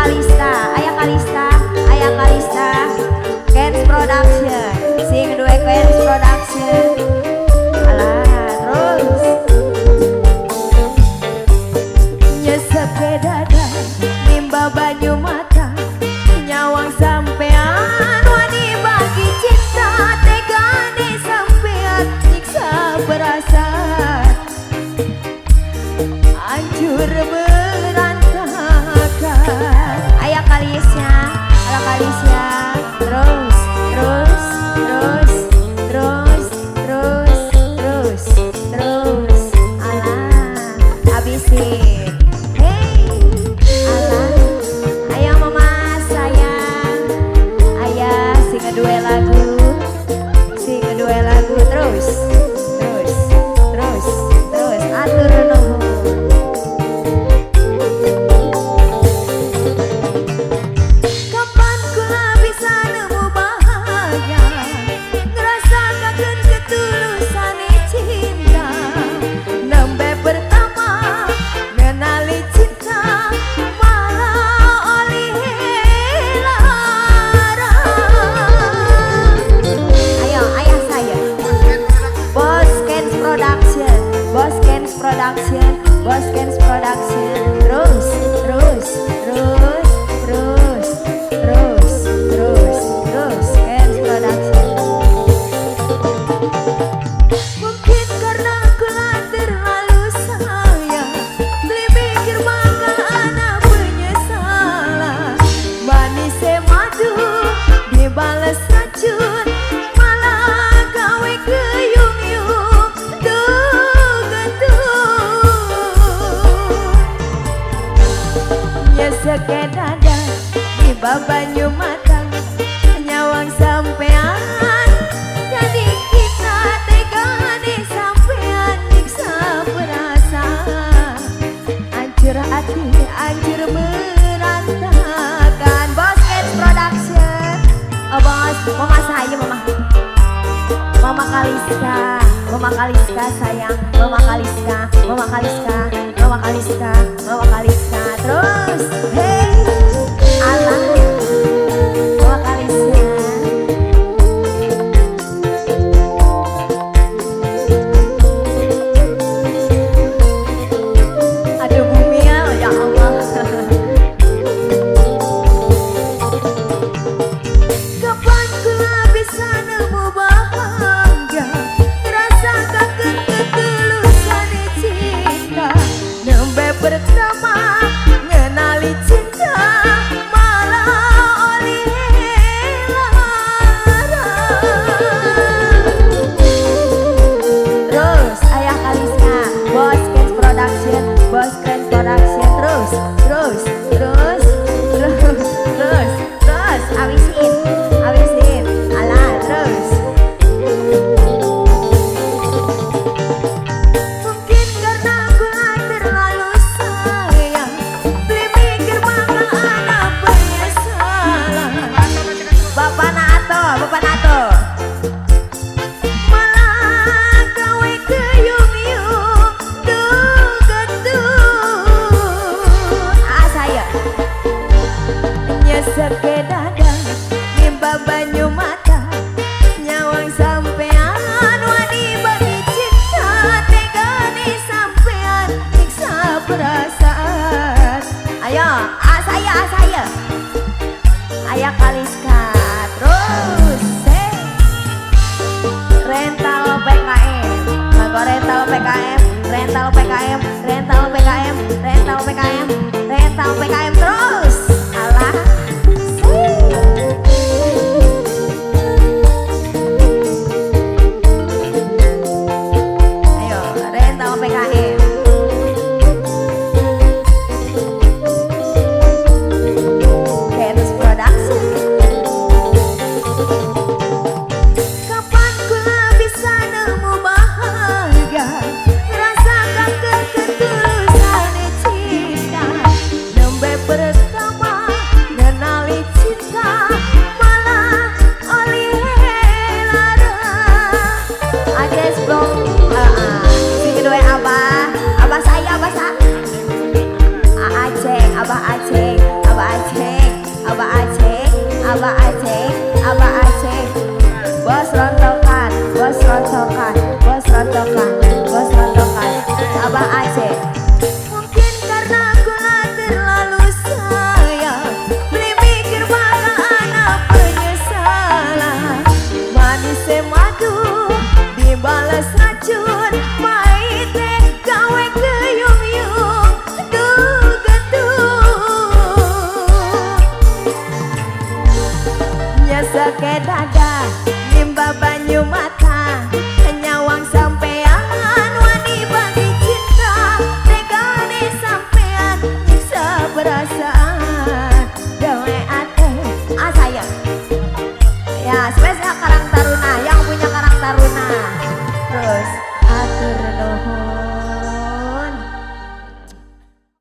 Kalista, Ayah Kalista, Ayah Kalista, Kens Production, sing duwe Kens Production. Alah, terus nyesep ke dada, nimba banyu mata, nyawang sampean wani bagi cinta, tegane sampean nyiksa perasaan, hancur berantakan. Ayah Kalisya, Ayah Kalisya, terus, terus, terus, terus, terus, terus, terus, alah, habisin. Hey, alah, ayo mama sayang, ayah sing dua lagu, sing dua lagu terus, terus, terus, terus, atur nuhun. Kapan kula bisa nemu bahagia, ngerasakaken ketulusan cinta, nembe pertama ngenali cinta malah oleh lara. Ayo ayah saya, Bos Kens Production, Bos Kens Production, Bos Kens Production, terus, terus, terus, terus, terus, terus, terus, Kens Production. Mungkin karena kula terlalu sayang, beli mikir bakal anak penyesalan. Manis madu dibales racun, malah gawe keyung-yung tuh getun. Nyesek dada di banyu mata, nyawang sampean jadi kita tegane sampean nyiksa perasaan, hancur hati, hancur berantakan. Bos Kens Production, oh bos, mama saya, mama, Mama Kaliska, Mama Kaliska sayang, Mama Kaliska, Mama Kaliska, Mama Kaliska, Mama Kaliska, terus, hey, Allah, Mama Kaliska. Aduh Bumil, ya Allah. Kapan kula bisa nemu bahagia, ngerasakaken ketulusan cinta, nembe pertama ngenali cinta malah oleh lara. Terus Ayah Kaliska, Bos Kens Production, Bos Kens Production, terus, terus, terus, terus, terus, terus, abisin, abisin, alah terus. Mungkin karena kula terlalu sayang, beli mikir bakal anak penyesalan. Bapak Nato, Bapak Nato. Malah gawe keyung-yung duh getun. Ah saya nyesek ke dada, nimba banyu mata, nyawang sampean wani bagi cinta, tegane sampean nyiksa perasaan. Ayo, ah saya, ah saya, Ayah Kaliska, terus, hey. Rental PKM, mangga rental PKM, rental PKM, rental PKM, rental PKM, rental PKM.